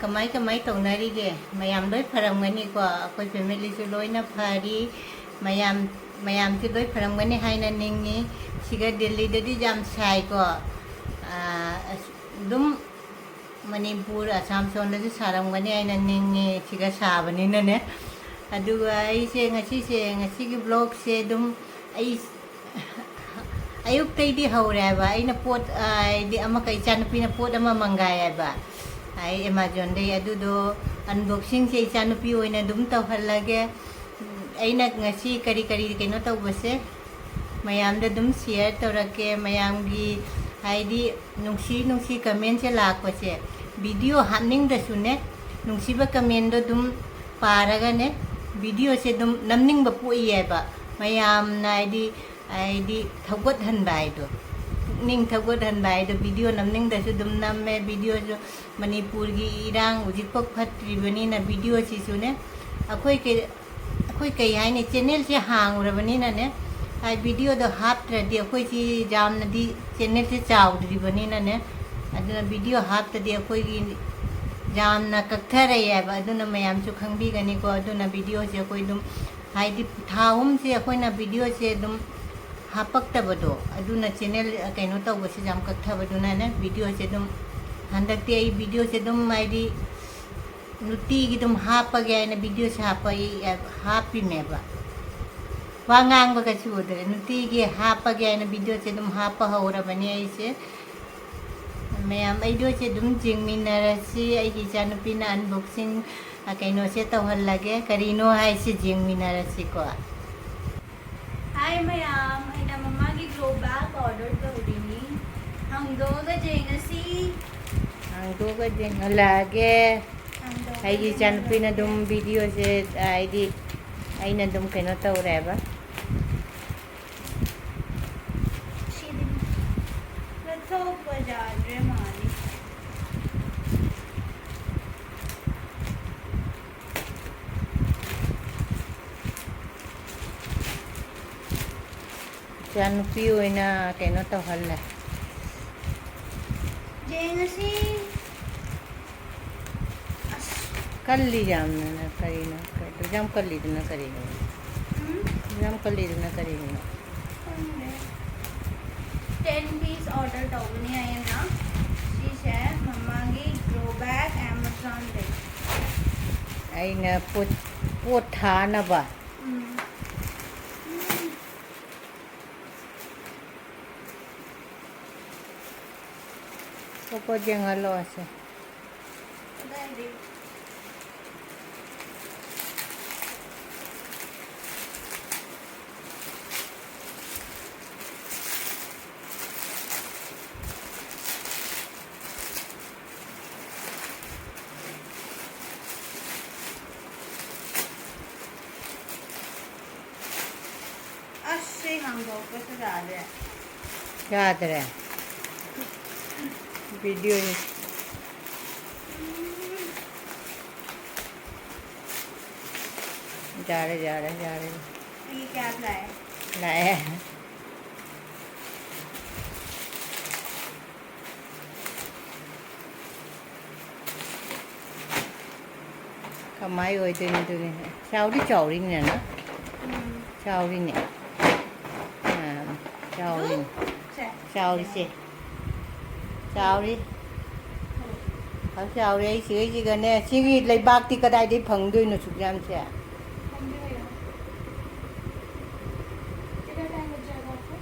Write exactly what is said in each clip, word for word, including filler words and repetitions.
ꯀꯃꯥꯏ ꯀꯃꯥꯏ ꯇꯧꯅꯔꯤꯒꯦ? ꯃꯌꯥꯝ ꯂꯣꯏ ꯐꯔꯝꯒꯅꯤꯀꯣ? ꯑꯩꯈꯣꯏ family ꯁꯨ ꯂꯣꯏꯅ ꯐꯔꯤ꯫ ꯃꯌꯥꯝ, ꯃꯌꯥꯝꯁꯨ ꯂꯣꯏ ꯐꯔꯝꯒꯅꯤ ꯍꯥꯏꯅ ꯅꯤꯡꯉꯤ꯫ ꯁꯤꯒ ꯗꯤꯜꯂꯤꯗꯗꯤ ꯌꯥꯝ ꯁꯥꯏꯀꯣ꯫ ꯑꯥ, ꯑꯁ, ꯑꯗꯨꯝ ꯃꯅꯤꯄꯨꯔ, ꯑꯁꯥꯝ ꯁꯣꯝꯗꯁꯨ ꯁꯥꯔꯝꯒꯅꯤ ꯍꯥꯏꯅ ꯅꯤꯡꯉꯤ, ꯁꯤꯒ ꯁꯥꯕꯅꯤꯅꯅꯦ꯫ ꯑꯗꯨꯒ ꯑꯩꯁꯦ ꯉꯁꯤꯁꯦ, ꯉꯁꯤꯒꯤ vlog ꯁꯦ ꯑꯗꯨꯝ ꯑꯩ ꯑꯌꯨꯛꯇꯩꯗꯤ ꯍꯧꯔꯦ ꯍꯥꯏꯕ꯫ ꯑꯩꯅ ꯄꯣꯠ, ꯑ, ꯍꯥꯏꯗꯤ ꯑꯃꯈꯛ ꯏꯆꯥꯅꯨꯄꯤꯅ ꯄꯣꯠ ꯑꯃ ꯃꯪꯒꯥꯏ ꯍꯥꯏꯕ, ꯑꯩ Amazon ꯗꯩ꯫ ꯑꯗꯨꯗꯣ unboxing ꯁꯦ ꯏꯆꯥꯅꯨꯄꯤ ꯑꯣꯏꯅ ꯑꯗꯨꯝ ꯇꯧꯍꯜꯂꯒꯦ꯫ ꯎꯝ, ꯑꯩꯅ ꯉꯁꯤ ꯀꯔꯤ ꯀꯔꯤ ꯀꯩꯅꯣ ꯇꯧꯕꯁꯦ ꯃꯌꯥꯝꯗ ꯑꯗꯨꯝ share ꯇꯧꯔꯛꯀꯦ꯫ ꯃꯌꯥꯝꯒꯤ ꯍꯥꯏꯗꯤ ꯅꯨꯡꯁꯤ ꯅꯨꯡꯁꯤ comment ꯁꯦ ꯂꯥꯛꯄꯁꯦ, video ꯍꯥꯞꯅꯤꯡꯗ꯭ꯔꯁꯨꯅꯦ, ꯅꯨꯡꯁꯤꯕ comment ꯗꯣ ꯑꯗꯨꯝ ꯄꯥꯔꯒꯅꯦ, video ꯁꯦ ꯑꯗꯨꯝ ꯅꯝꯅꯤꯡꯕ ꯄꯣꯛꯏ ꯍꯥꯏꯕ꯫ ꯃꯌꯥꯝꯅ ꯍꯥꯏꯗꯤ, ꯍꯥꯏꯗꯤ ꯊꯧꯒꯠꯍꯟꯕ ꯍꯥꯏꯗꯣ, ꯄꯨꯛꯅꯤꯡ ꯊꯧꯒꯠꯍꯟꯕ ꯍꯥꯏꯗꯣ꯫ Video ꯅꯝꯅꯤꯡꯗ꯭ꯔꯁꯨ ꯑꯗꯨꯝ ꯅꯝꯃꯦ꯫ Video ꯁꯨ ꯃꯅꯤꯄꯨꯔꯒꯤ ꯏꯔꯥꯡ ꯍꯧꯖꯤꯛꯐꯥꯎ ꯐꯠꯇ꯭ꯔꯤꯕꯅꯤꯅ, video ꯁꯤꯁꯨꯅꯦ, ꯑꯩꯈꯣꯏ ꯀꯩ-, ꯑꯩꯈꯣꯏ ꯀꯩ ꯍꯥꯏꯅꯤ, channel ꯁꯦ ꯍꯥꯡꯉꯨꯔꯕꯅꯤꯅꯅꯦ, ꯍꯥꯏ, video ꯗꯣ ꯍꯥꯞꯇ꯭ꯔꯗꯤ ꯑꯩꯈꯣꯏꯁꯤ ꯌꯥꯝꯅꯗꯤ channel ꯁꯦ ꯆꯥꯎꯗ꯭ꯔꯤꯕꯅꯤꯅꯅꯦ, ꯑꯗꯨꯅ video ꯍꯥꯞꯇꯗꯤ ꯑꯩꯈꯣꯏꯒꯤ ꯌꯥꯝꯅ ꯀꯛꯊꯔꯛꯑꯦ ꯍꯥꯏꯕ꯫ ꯑꯗꯨꯅ ꯃꯌꯥꯝꯁꯨ ꯈꯪꯕꯤꯒꯅꯤꯀꯣ꯫ ꯑꯗꯨꯅ video ꯁꯦ ꯑꯩꯈꯣꯏ ꯑꯗꯨꯝ, ꯍꯥꯏꯗꯤ ꯊꯥ ꯑꯍꯨꯝꯁꯦ ꯑꯩꯈꯣꯏꯅ video ꯁꯦ ꯑꯗꯨꯝ ꯍꯥꯞꯄꯛꯇꯕꯗꯣ, ꯑꯗꯨꯅ channel ꯀꯩꯅꯣ ꯇꯧꯕꯁꯦ ꯌꯥꯝ ꯀꯛꯊꯕꯗꯨꯅꯅꯦ, video ꯁꯦ ꯑꯗꯨꯝ, ꯍꯟꯗꯛꯇꯤ ꯑꯩ video ꯁꯦ ꯑꯗꯨꯝ ꯍꯥꯏꯗꯤ ꯅꯨꯡꯇꯤꯒꯤ ꯑꯗꯨꯝ ꯍꯥꯞꯄꯒꯦ ꯍꯥꯏꯅ video ꯁꯦ ꯍꯥꯞꯄ-, ꯍꯥꯞꯄꯤꯅꯦꯕ꯫ ꯋꯥ ꯉꯥꯡꯕꯒ ꯁꯨꯗ꯭ꯔꯦ꯫ ꯅꯨꯡꯇꯤꯒꯤ ꯍꯥꯞꯄꯒꯦ ꯍꯥꯏꯅ video ꯁꯦ ꯑꯗꯨꯝ ꯍꯥꯞꯄ ꯍꯧꯔꯕꯅꯤ ꯑꯩꯁꯦ꯫ ꯃꯌꯥꯝ video ꯁꯦ ꯑꯗꯨꯝ ꯌꯦꯡꯃꯤꯟꯅꯔꯁꯤ꯫ ꯑꯩꯒꯤ ꯏꯆꯥꯅꯨꯄꯤꯅ unboxing, ꯑ, ꯀꯩꯅꯣꯁꯦ ꯇꯧꯍꯜꯂꯒꯦ꯫ ꯀꯔꯤꯅꯣ ꯍꯥꯏꯁꯤ ꯌꯦꯡꯃꯤꯟꯅꯔꯁꯤꯀꯣ꯫ Hi ꯃꯌꯥꯝ, ꯑꯩꯅ ꯃꯃꯥꯒꯤ glow bag order ꯇꯧꯔꯤꯅꯤ꯫ ꯍꯥꯡꯗꯣꯛꯑꯒ ꯌꯦꯡꯉꯁꯤ꯫ ꯍꯥꯡꯗꯣꯛꯑꯒ ꯌꯦꯡꯍꯜꯂꯛꯑꯒꯦ꯫ ꯍꯥꯡꯗꯣꯛꯑꯒ ꯑꯩꯒꯤ ꯏꯆꯥꯅꯨꯄꯤꯅ ꯑꯗꯨꯝ ꯌꯦꯡꯍꯜꯂꯛꯑꯒꯦ꯫ Video ꯁꯦ, ꯍꯥꯏꯗꯤ ꯑꯩꯅ ꯑꯗꯨꯝ ꯀꯩꯅꯣ ꯇꯧꯔꯦꯕ꯫ ꯁꯤꯗꯤ ꯂꯧꯊꯣꯛꯄ ꯌꯥꯗ꯭ꯔꯦ ꯃꯥꯗꯤ꯫ ꯏꯆꯥꯅꯨꯄꯤ ꯑꯣꯏꯅ ꯀꯩꯅꯣ ꯇꯧꯍꯜꯂꯦ꯫ ꯌꯦꯡꯉꯁꯤ꯫ ꯀꯜꯂꯤ ꯌꯥꯝꯅ ꯀꯔꯤꯅꯣ? ꯌꯥꯝ ꯀꯜꯂꯤꯗꯨꯅ ꯀꯔꯤꯅꯣ? ꯎꯝ? ꯌꯥꯝ ꯀꯜꯂꯤꯗꯨꯅ ꯀꯔꯤꯒꯤꯅꯣ? ꯈꯪꯗꯦ꯫ Ten piece order ꯇꯧꯕꯅꯤ ꯑꯩꯅ꯫ ꯁꯤꯁꯦ ꯃꯃꯥꯒꯤ grow bag Amazon ꯗꯒꯤ꯫ ꯑꯩꯅ ꯄꯣꯠ, ꯄꯣꯠ ꯊꯥꯅꯕ꯫ ꯎꯝ꯫ ꯄꯣꯠ ꯌꯦꯡꯍꯜꯂꯣ ꯑꯁꯦ꯫ ꯀꯗꯥꯏꯗꯩ? ꯑꯁ, ꯁꯤ ꯍꯥꯡꯗꯣꯛꯄꯁꯨ ꯌꯥꯗ꯭ꯔꯦ꯫ ꯌꯥꯗ꯭ꯔꯦ꯫ ꯚꯤꯗꯤꯑꯣ꯫ ꯌꯥꯔꯦ, ꯌꯥꯔꯦ, ꯌꯥꯔꯦ꯫ ꯑꯩ ꯀꯌꯥ ꯂꯥꯛꯑꯦ? ꯂꯥꯛꯑꯦ꯫ ꯀꯃꯥꯏ ꯑꯣꯏꯗꯣꯏꯅꯣ ꯑꯗꯨꯅꯤ? ꯆꯥꯎꯗꯤ ꯆꯥꯎꯔꯤꯅꯦ, ꯅ? ꯎꯝ꯫ ꯆꯥꯎꯔꯤꯅꯦ꯫ ꯑꯥ, ꯆꯥꯎꯔꯤꯅꯦ꯫ ꯁꯦ꯫ ꯆꯥꯎꯔꯤꯁꯦ꯫ ꯆꯥꯎꯔꯤ꯫ ꯐꯖ ꯆꯥꯎꯔꯤ꯫ ꯑꯩ ꯁꯤꯒꯩꯁꯤꯒꯅꯦ, ꯁꯤꯒꯤ ꯂꯩꯕꯥꯛꯇꯤ ꯀꯗꯥꯏꯗꯩ ꯐꯪꯗꯣꯏꯅꯣ ꯁꯨꯛ ꯌꯥꯝꯁꯦ? ꯈꯪꯗꯦ ꯀꯩꯅꯣ꯫ कितना टाइम लग जाएगा आपको?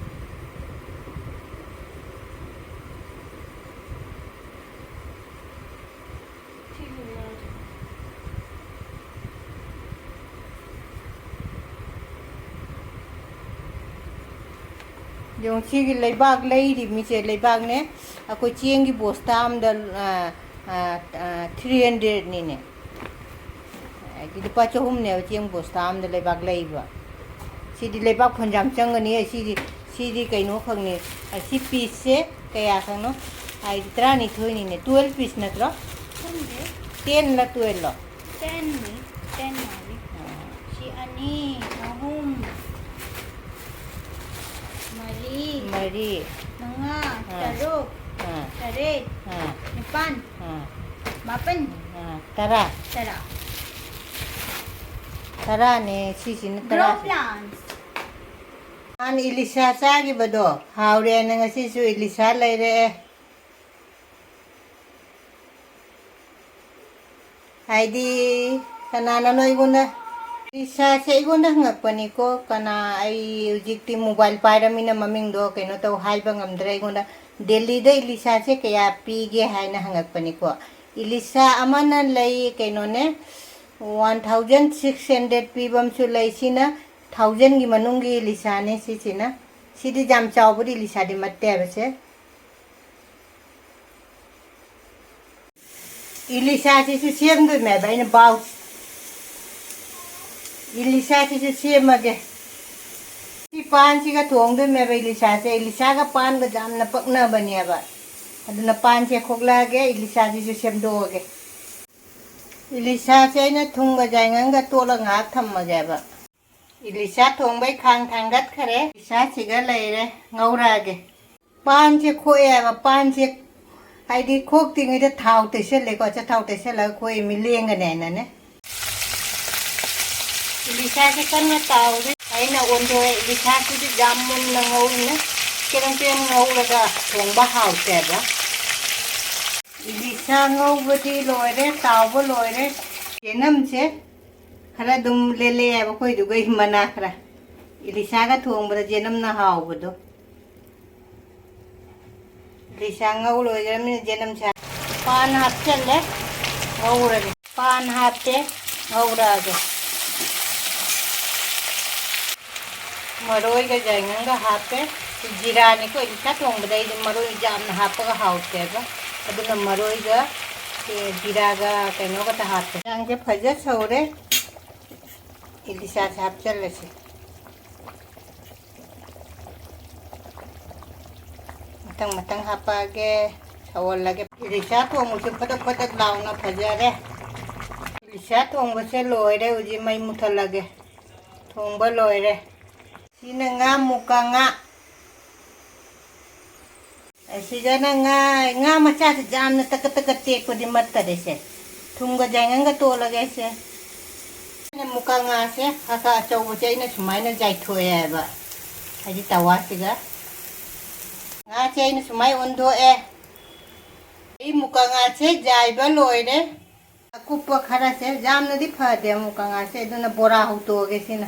ठीक हो गया, आ जाओ। ꯌꯦꯡꯉꯨ, ꯁꯤꯒꯤ ꯂꯩꯕꯥꯛ ꯂꯩꯔꯤ ꯃꯤꯁꯦ, ꯂꯩꯕꯥꯛꯅꯦ, ꯑꯩꯈꯣꯏ ꯆꯦꯡꯒꯤ ꯕꯣꯁꯇꯥ ꯑꯝꯗ, ꯑ, ꯑ, ꯑ, three hundred ꯅꯤꯅꯦ꯫ ꯍꯥꯏꯗꯤ ꯂꯨꯄꯥ ꯆꯍꯨꯝꯅꯦꯕ ꯆꯦꯡ ꯕꯣꯁꯇꯥ ꯑꯝꯗ ꯂꯩꯕꯥꯛ ꯂꯩꯕ꯫ ꯁꯤꯗꯤ ꯂꯩꯕꯥꯛ ꯐꯅꯌꯥꯝ ꯆꯪꯒꯅꯤ꯫ ꯁꯤꯗꯤ, ꯁꯤꯗꯤ ꯀꯩꯅꯣ ꯈꯛꯅꯤ꯫ ꯑꯁꯤ piece ꯁꯦ ꯀꯌꯥ ꯈꯛꯅꯣ? ꯍꯥꯏꯗꯤ ꯇꯔꯥꯅꯤꯊꯣꯏꯅꯤꯅꯦ꯫ Twelve piece ꯅꯠꯇ꯭ꯔꯣ? ꯈꯪꯗꯦ꯫ Ten ꯂ twelve ꯂꯣ? Ten ꯅꯤ꯫ Ten ꯃꯥꯜꯂꯤ꯫ ꯑꯥ꯫ ꯁꯤ ꯑꯅꯤ, ꯑꯍꯨꯝ, ꯃꯔꯤ, ꯃꯔꯤ꯫ ꯃꯉꯥ, ꯑꯥ꯫ ꯇꯔꯨꯛ, ꯑꯥ꯫ ꯇꯔꯦꯠ, ꯑꯥ꯫ ꯅꯤꯄꯥꯟ, ꯑꯥ꯫ ꯃꯥꯄꯟ꯫ ꯇꯔꯥ꯫ ꯇꯔꯥ꯫ ꯇꯔꯥꯅꯦ, ꯁꯤꯁꯤꯅ ꯇꯔꯥ꯫ Grow plants. ꯅꯍꯥꯟ ꯏꯂꯤꯁꯥ ꯆꯥꯈꯤꯕꯗꯣ ꯍꯥꯎꯔꯦꯅ ꯉꯁꯤꯁꯨ ꯏꯂꯤꯁꯥ ꯂꯩꯔꯛꯑꯦ꯫ ꯍꯥꯏꯗꯤ ꯀꯅꯥꯅꯅꯣ ꯑꯩꯉꯣꯟꯗ, ꯏꯂꯤꯁꯥꯁꯦ ꯑꯩꯉꯣꯟꯗ ꯍꯪꯉꯛꯄꯅꯤꯀꯣ꯫ ꯀꯅꯥ, ꯑꯩ ꯍꯧꯖꯤꯛꯇꯤ mobile ꯄꯥꯏꯔꯃꯤꯅ ꯃꯃꯤꯡꯗꯣ ꯀꯩꯅꯣ ꯇꯧ, ꯍꯥꯏꯕ ꯉꯝꯗ꯭ꯔꯦ꯫ ꯑꯩꯉꯣꯟꯗ ꯗꯦꯜꯂꯤꯗ ꯏꯂꯤꯁꯥꯁꯦ ꯀꯌꯥ ꯄꯤꯒꯦ ꯍꯥꯏꯅ ꯍꯪꯉꯛꯄꯅꯤꯀꯣ꯫ ꯏꯂꯤꯁꯥ ꯑꯃꯅ ꯂꯩ ꯀꯩꯅꯣꯅꯦ, one thousand six hundred ꯄꯤꯕ ꯑꯃꯁꯨ ꯂꯩ꯫ ꯁꯤꯅ thousandꯒꯤ ꯃꯅꯨꯡꯒꯤ ꯏꯂꯤꯁꯥꯅꯦ ꯁꯤꯁꯤꯅ꯫ ꯁꯤꯗꯤ ꯌꯥꯝ ꯆꯥꯎꯕꯗꯤ ꯏꯂꯤꯁꯥꯗꯤ ꯅꯠꯇꯦꯕꯁꯦ꯫ ꯏꯂꯤꯁꯥꯁꯤꯁꯨ ꯁꯦꯝꯗꯣꯏꯅꯦꯕ ꯑꯩꯅ ꯕꯥꯎ-, ꯏꯂꯤꯁꯥꯁꯤꯁꯨ ꯁꯦꯝꯃꯒꯦ꯫ ꯁꯤ ꯄꯥꯟꯁꯤꯒ ꯊꯣꯡꯗꯣꯏꯅꯦꯕ ꯏꯂꯤꯁꯥꯁꯦ꯫ ꯏꯂꯤꯁꯥꯒ ꯄꯥꯟꯒ ꯌꯥꯝꯅ ꯄꯛꯅꯕꯅꯦꯕ꯫ ꯑꯗꯨꯅ ꯄꯥꯟꯁꯦ ꯈꯣꯛꯂꯛꯑꯒꯦ, ꯏꯂꯤꯁꯥꯁꯤꯁꯨ ꯁꯦꯝꯗꯣꯛꯑꯒꯦ꯫ ꯏꯂꯤꯁꯥꯁꯦ ꯑꯩꯅ ꯊꯨꯝꯒ ꯌꯥꯏꯉꯪꯒ ꯇꯣꯠꯂ ꯉꯥꯏꯍꯥꯛ ꯊꯝꯃꯒꯦꯕ꯫ ꯏꯂꯤꯁꯥ ꯊꯣꯡꯕꯩ ꯈꯥꯡ ꯊꯥꯡꯒꯠꯈꯔꯦ꯫ ꯏꯂꯤꯁꯥꯁꯤꯒ ꯂꯩꯔꯦ, ꯉꯧꯔꯛꯑꯒꯦ꯫ ꯄꯥꯟꯁꯦ ꯈꯣꯛꯑꯦꯕ, ꯄꯥꯟꯁꯦ ꯍꯥꯏꯗꯤ ꯈꯣꯛꯇ꯭ꯔꯤꯉꯩꯗ ꯊꯥꯎ ꯇꯩꯁꯜꯂꯦꯀꯣ, ꯑꯆꯥꯊꯥꯎ ꯇꯩꯁꯜꯂꯒ ꯈꯣꯛꯏ ꯃꯤ ꯂꯦꯡꯒꯅꯤ ꯍꯥꯏꯅꯅꯦ꯫ ꯏꯂꯤꯁꯥꯁꯦ ꯀꯟꯅ ꯇꯥꯎꯔꯤ꯫ ꯑꯩꯅ ꯑꯣꯟꯊꯣꯛꯑꯦ꯫ ꯏꯂꯤꯁꯥꯁꯤꯗꯤ ꯌꯥꯝ ꯃꯨꯟꯅ ꯉꯧꯔꯤꯅꯦ꯫ ꯀꯦꯔꯝ ꯀꯦꯔꯝ ꯉꯧꯔꯒ ꯊꯣꯡꯕ ꯍꯥꯎꯇꯦꯕ꯫ ꯏꯂꯤꯁꯥ ꯉꯧꯕꯗꯤ ꯂꯣꯏꯔꯦ, ꯇꯥꯎꯕ ꯂꯣꯏꯔꯦ꯫ ꯆꯦꯅꯝꯁꯦ ꯈꯔ ꯑꯗꯨꯝ ꯂꯦꯜꯂꯛꯑꯦꯕ ꯑꯩꯈꯣꯏꯗꯨꯒ ꯃꯅꯥ ꯈꯔ꯫ ꯏꯂꯤꯁꯥꯒ ꯊꯣꯡꯕꯗ ꯆꯦꯅꯝꯅ ꯍꯥꯎꯕꯗꯣ꯫ ꯏꯂꯤꯁꯥ ꯉꯧ ꯂꯣꯏꯈ꯭ꯔꯃꯤꯅ ꯆꯦꯅꯝꯁꯦ ꯄꯥꯟ ꯍꯥꯞꯆꯜꯂꯦ, ꯉꯧꯔꯒꯦ꯫ ꯄꯥꯟ ꯍꯥꯞꯄꯦ, ꯉꯧꯔꯛꯑꯒꯦ꯫ ꯃꯔꯣꯏꯒ ꯌꯥꯏꯉꯪꯒ ꯍꯥꯞꯄꯦ꯫ ꯖꯤꯔꯥꯅꯤꯀꯣ, ꯏꯂꯤꯁꯥ ꯊꯣꯡꯕꯗ ꯑꯩꯗꯤ ꯃꯔꯣꯏ ꯌꯥꯝꯅ ꯍꯥꯞꯄꯒ ꯍꯥꯎꯇꯦꯕ꯫ ꯑꯗꯨꯅ ꯃꯔꯣꯏꯒ, ꯑꯦ, ꯖꯤꯔꯥꯒ ꯀꯩꯅꯣꯒꯇ ꯍꯥꯞꯄꯦ꯫ ꯌꯦꯟꯁꯥꯡꯁꯦ ꯐꯖ ꯁꯧꯔꯦ꯫ ꯏꯂꯤꯁꯥꯁꯦ ꯍꯥꯞꯆꯜꯂꯁꯤ꯫ ꯃꯊꯪ ꯃꯊꯪ ꯍꯥꯞꯄꯛꯑꯒꯦ, ꯁꯧꯍꯜꯂꯒꯦ꯫ ꯏꯂꯤꯁꯥ ꯊꯣꯡꯕꯁꯨ ꯐꯗꯛ ꯐꯗꯛ ꯂꯥꯎꯅ ꯐꯖꯔꯦ꯫ ꯏꯂꯤꯁꯥ ꯊꯣꯡꯕꯁꯦ ꯂꯣꯏꯔꯦ, ꯍꯧꯖꯤꯛ ꯃꯩ ꯃꯨꯊꯠꯂꯒꯦ꯫ ꯊꯣꯡꯕ ꯂꯣꯏꯔꯦ꯫ ꯁꯤꯅ ꯉꯥ ꯃꯨꯀꯥ ꯉꯥ꯫ ꯑꯁꯤꯗꯅ ꯉꯥ, ꯉꯥ ꯃꯆꯥꯁꯤ ꯌꯥꯝꯅ ꯇꯀꯠ ꯇꯀꯠ ꯇꯦꯛꯄꯗꯤ ꯃꯠꯇꯔꯦꯁꯦ꯫ ꯊꯨꯝꯒ ꯌꯥꯏꯉꯪꯒ ꯇꯣꯠꯂꯒꯦ ꯑꯩꯁꯦ꯫ ꯑꯩꯅ ꯃꯨꯀꯥ ꯉꯥꯁꯦ ꯈꯔ ꯈꯔ ꯑꯆꯧꯕꯁꯦ ꯑꯩꯅ ꯁꯨꯃꯥꯏꯅ ꯌꯥꯏꯊꯣꯛꯑꯦꯕ, ꯍꯥꯏꯗꯤ ꯇꯋꯥꯁꯤꯒ꯫ ꯉꯥꯁꯦ ꯑꯩꯅ ꯁꯨꯃꯥꯏꯅ ꯑꯣꯟꯊꯣꯛꯑꯦ꯫ ꯑꯩ ꯃꯨꯀꯥ ꯉꯥꯁꯦ ꯌꯥꯏꯕ ꯂꯣꯏꯔꯦ꯫ ꯑꯀꯨꯞꯄ ꯈꯔꯁꯦ, ꯌꯥꯝꯅꯗꯤ ꯐꯗꯦ ꯃꯨꯀꯥ ꯉꯥꯁꯦ, ꯑꯗꯨꯅ ꯕꯣꯔꯥ ꯍꯧꯗꯣꯛꯑꯒꯦ ꯁꯤꯅ꯫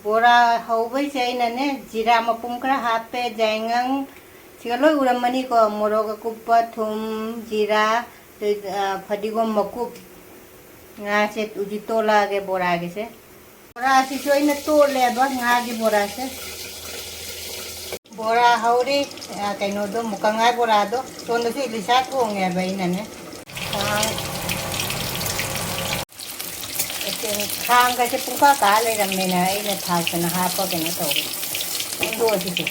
ꯕꯣꯔꯥ ꯍꯧꯕꯩꯁꯦ ꯑꯩꯅꯅꯦ, ꯖꯤꯔꯥ ꯃꯄꯨꯝ ꯈꯔ ꯍꯥꯞꯄꯦ, ꯌꯥꯏꯉꯪ, ꯁꯤꯒ ꯂꯣꯏ ꯎꯔꯝꯃꯅꯤꯀꯣ, ꯃꯣꯔꯣꯛ ꯑꯀꯨꯞꯄ, ꯊꯨꯝ, ꯖꯤꯔꯥ, ꯑꯗꯩ, ꯑ, ꯐꯗꯤꯒꯣꯝ ꯃꯀꯨꯞ꯫ ꯉꯥꯁꯦ ꯍꯧꯖꯤꯛ ꯇꯣꯠꯂꯛꯑꯒꯦ ꯕꯣꯔꯥꯒꯤꯁꯦ꯫ ꯕꯣꯔꯥꯁꯤꯁꯨ ꯑꯩꯅ ꯇꯣꯠꯂꯦꯕ, ꯉꯥꯒꯤ ꯕꯣꯔꯥꯁꯦ꯫ ꯕꯣꯔꯥ ꯍꯧꯔꯤ, ꯑ, ꯀꯩꯅꯣꯗꯣ, ꯃꯨꯀꯉꯥꯏ ꯕꯣꯔꯥꯗꯣ꯫ ꯁꯣꯝꯗꯁꯨ ꯏꯂꯤꯁꯥ ꯊꯣꯡꯉꯦꯕ ꯑꯩꯅꯅꯦ꯫ ꯑ, ꯈꯥꯡꯒꯁꯦ ꯄꯨꯡꯀꯥ ꯀꯥ ꯂꯩꯔꯝꯃꯦꯅ ꯑꯩꯅ ꯊꯥꯎ ꯀꯩꯅꯣ ꯍꯥꯞꯄ ꯀꯩꯅꯣ ꯇꯧꯔꯦ꯫ ꯍꯨꯟꯗꯣꯛꯑꯁꯤꯁꯦ꯫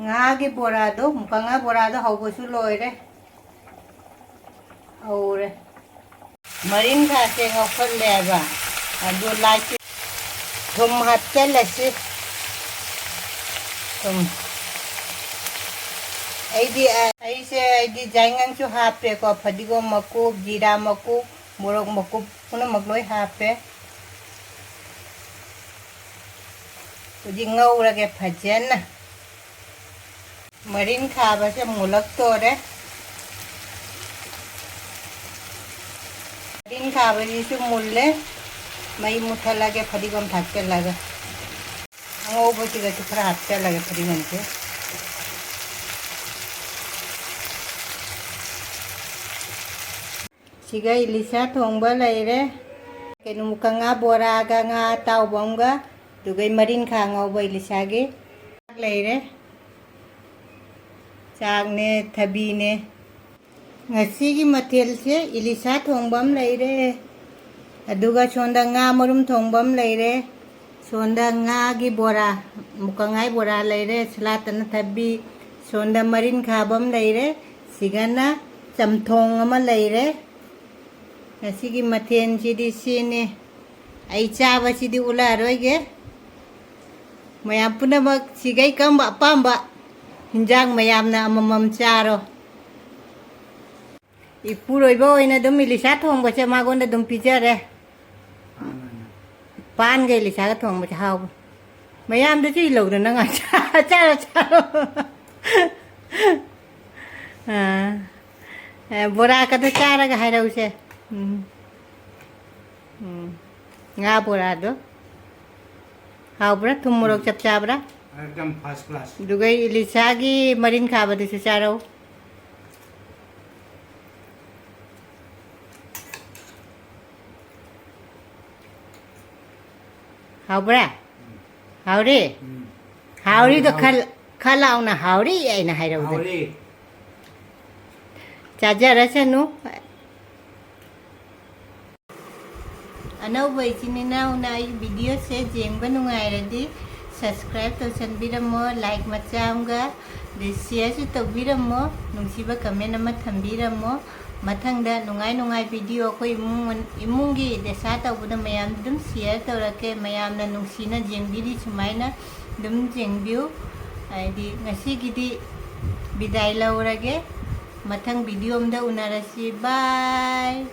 ꯉꯥꯒꯤ ꯕꯣꯔꯥꯗꯣ, ꯃꯨꯀꯉꯥ ꯕꯣꯔꯥꯗꯣ ꯍꯧꯕꯁꯨ ꯂꯣꯏꯔꯦ꯫ ꯍꯧꯔꯦ꯫ ꯃꯔꯤꯡꯈꯥꯁꯦ ꯉꯧꯈꯠꯂꯦꯕ꯫ ꯑꯗꯨ ꯂꯥꯏꯁꯤ ꯊꯨꯝ ꯍꯥꯞꯆꯜꯂꯁꯤ꯫ ꯊꯨꯝ꯫ ꯑꯩꯗꯤ, ꯑꯩꯁꯦ, ꯑꯩꯗꯤ ꯌꯥꯏꯉꯪꯁꯨ ꯍꯥꯞꯄꯦꯀꯣ, ꯐꯗꯤꯒꯣꯝ ꯃꯀꯨꯞ, ꯖꯤꯔꯥ ꯃꯀꯨꯞ, ꯃꯣꯔꯣꯛ ꯃꯀꯨꯞ ꯄꯨꯝꯅꯃꯛ ꯂꯣꯏ ꯍꯥꯞꯄꯦ꯫ ꯍꯧꯖꯤꯛ ꯉꯧꯔꯒꯦ ꯐꯖꯅ꯫ ꯃꯔꯤꯟ ꯈꯥꯕꯁꯦ ꯃꯨꯜꯂꯛꯇꯣꯔꯦ꯫ ꯃꯔꯤꯟ ꯈꯥꯕꯁꯤꯁꯨ ꯃꯨꯜꯂꯦ꯫ ꯃꯩ ꯃꯨꯠꯊꯠꯂꯒꯦ, ꯐꯗꯤꯒꯣꯝ ꯊꯥꯛꯆꯜꯂꯒ꯫ ꯑꯉꯧꯕꯁꯤꯒꯁꯨ ꯈꯔ ꯍꯥꯞꯆꯜꯂꯒꯦ ꯐꯗꯤꯒꯣꯝꯁꯦ꯫ ꯁꯤꯒ ꯏꯂꯤꯁꯥ ꯊꯣꯡꯕ ꯂꯩꯔꯦ꯫ ꯀꯩꯅꯣ, ꯃꯨꯀ ꯉꯥ ꯕꯣꯔꯥꯒ ꯉꯥ ꯑꯇꯥꯎꯕ ꯑꯃꯒ, ꯑꯗꯨꯒ ꯃꯔꯤꯟꯈꯥ ꯉꯧꯕ ꯏꯂꯤꯁꯥꯒꯤ ꯂꯩꯔꯦ꯫ ꯆꯥꯛꯅꯦ, ꯊꯕꯤꯅꯦ꯫ ꯉꯁꯤꯒꯤ ꯃꯊꯦꯜꯁꯦ ꯏꯂꯤꯁꯥ ꯊꯣꯡꯕ ꯑꯃ ꯂꯩꯔꯦ, ꯑꯗꯨꯒ ꯁꯣꯝꯗ ꯉꯥ ꯃꯔꯨꯝ ꯊꯣꯡꯕ ꯑꯃ ꯂꯩꯔꯦ, ꯁꯣꯝꯗ ꯉꯥꯒꯤ ꯕꯣꯔꯥ, ꯃꯨꯀꯉꯥꯏ ꯕꯣꯔꯥ ꯂꯩꯔꯦ, ꯁꯂꯥꯠꯇꯅ ꯊꯕꯤ, ꯁꯣꯝꯗ ꯃꯔꯤꯟ ꯈꯥꯕ ꯑꯃ ꯂꯩꯔꯦ, ꯁꯤꯒꯅ ꯆꯝꯊꯣꯡ ꯑꯃ ꯂꯩꯔꯦ꯫ ꯉꯁꯤꯒꯤ ꯃꯊꯦꯜꯁꯤꯗꯤ ꯁꯤꯅꯤ꯫ ꯑꯩ ꯆꯥꯕꯁꯤꯗꯤ ꯎꯠꯂꯛꯑꯔꯣꯏꯒꯦ꯫ ꯃꯌꯥꯝ ꯄꯨꯝꯅꯃꯛ ꯁꯤꯒꯩ ꯀꯔꯝꯕ ꯑꯄꯥꯝꯕ ꯍꯤꯟꯖꯥꯡ ꯃꯌꯥꯝꯅ ꯑꯃꯃꯝ ꯆꯥꯔꯣ꯫ ꯏꯄꯨꯔꯣꯏꯕ ꯑꯣꯏꯅ ꯑꯗꯨꯝ ꯏꯂꯤꯁꯥ ꯊꯣꯡꯕꯁꯦ ꯃꯉꯣꯟꯗ ꯑꯗꯨꯝ ꯄꯤꯖꯔꯦ꯫ ꯄꯥꯟꯒ ꯏꯂꯤꯁꯥꯒ ꯊꯣꯡꯕꯁꯦ ꯍꯥꯎꯕ꯫ ꯃꯌꯥꯝꯗꯁꯨ ꯏꯜꯍꯧꯗꯅ ꯉꯥ ꯆꯥꯔꯣ, ꯆꯥꯔꯣ꯫ ꯑꯥ꯫ ꯑꯦ, ꯕꯣꯔꯥꯒꯗꯣ ꯆꯥꯔꯒ ꯍꯥꯏꯔꯛꯎꯁꯦ꯫ ꯎꯝ꯫ ꯎꯝ꯫ ꯉꯥ ꯕꯣꯔꯥꯗꯣ꯫ ꯍꯥꯎꯕ꯭ꯔꯥ? ꯊꯨꯝ ꯃꯣꯔꯣꯛ ꯎꯝ꯫ ꯆꯞ ꯆꯥꯕ꯭ꯔꯥ? ꯑꯦꯛꯗꯝ ꯐꯥꯔꯁ ꯀ꯭ꯂꯥꯁ꯫ ꯑꯗꯨꯒ ꯏꯂꯤꯁꯥꯒꯤ ꯃꯔꯤꯟ ꯈꯥꯕꯗꯨꯁꯨ ꯆꯥꯔꯧ꯫ ꯍꯥꯎꯕ꯭ꯔꯥ? ꯎꯝ꯫ ꯍꯥꯎꯔꯤ? ꯎꯝ꯫ ꯍꯥꯎꯔꯤꯗꯣ ꯍꯥꯎꯔꯤ, ꯍꯥꯎꯔꯤ꯫ ꯈꯜ-, ꯈꯔ ꯂꯥꯎꯅ "ꯍꯥꯎꯔꯤ" ꯍꯥꯏꯅ ꯍꯥꯏꯔꯧꯗꯅ꯫ ꯍꯥꯎꯔꯤ꯫ ꯆꯥꯖꯔꯁꯅꯨ꯫ ꯑꯅꯧꯕ ꯏꯆꯤꯟ ꯏꯅꯥꯎꯅ ꯑꯩꯒꯤ videoꯁꯦ ꯌꯦꯡꯕ ꯅꯨꯡꯉꯥꯏꯔꯗꯤ subscribe ꯇꯧꯁꯟꯕꯤꯔꯝꯃꯣ, like ꯃꯆꯥ ꯑꯃꯒ, ꯑꯗꯩ shareꯁꯨ ꯇꯧꯕꯤꯔꯝꯃꯣ, ꯅꯨꯡꯁꯤꯕ comment ꯑꯃ ꯊꯝꯕꯤꯔꯝꯃꯣ꯫ ꯃꯊꯪꯗ ꯅꯨꯡꯉꯥꯏ ꯅꯨꯡꯉꯥꯏ video ꯑꯩꯈꯣꯏ ꯏꯃꯨꯡ ꯃꯅꯨꯡ-, ꯏꯃꯨꯡꯒꯤ ꯗꯁꯥ ꯇꯧꯕꯗ ꯃꯌꯥꯝ ꯑꯗꯨꯝ share ꯇꯧꯔꯛꯀꯦ꯫ ꯃꯌꯥꯝꯅ ꯅꯨꯡꯁꯤꯅ ꯌꯦꯡꯕꯤꯔꯤ ꯁꯨꯃꯥꯏꯅ ꯑꯗꯨꯝ ꯌꯦꯡꯕꯤꯌꯨ꯫ ꯍꯥꯏꯗꯤ ꯉꯁꯤꯒꯤꯗꯤ ꯕꯤꯗꯥꯏ ꯂꯧꯔꯒꯦ꯫ ꯃꯊꯪ video ꯑꯝꯗ ꯎꯅꯔꯁꯤ꯫ Bye꯫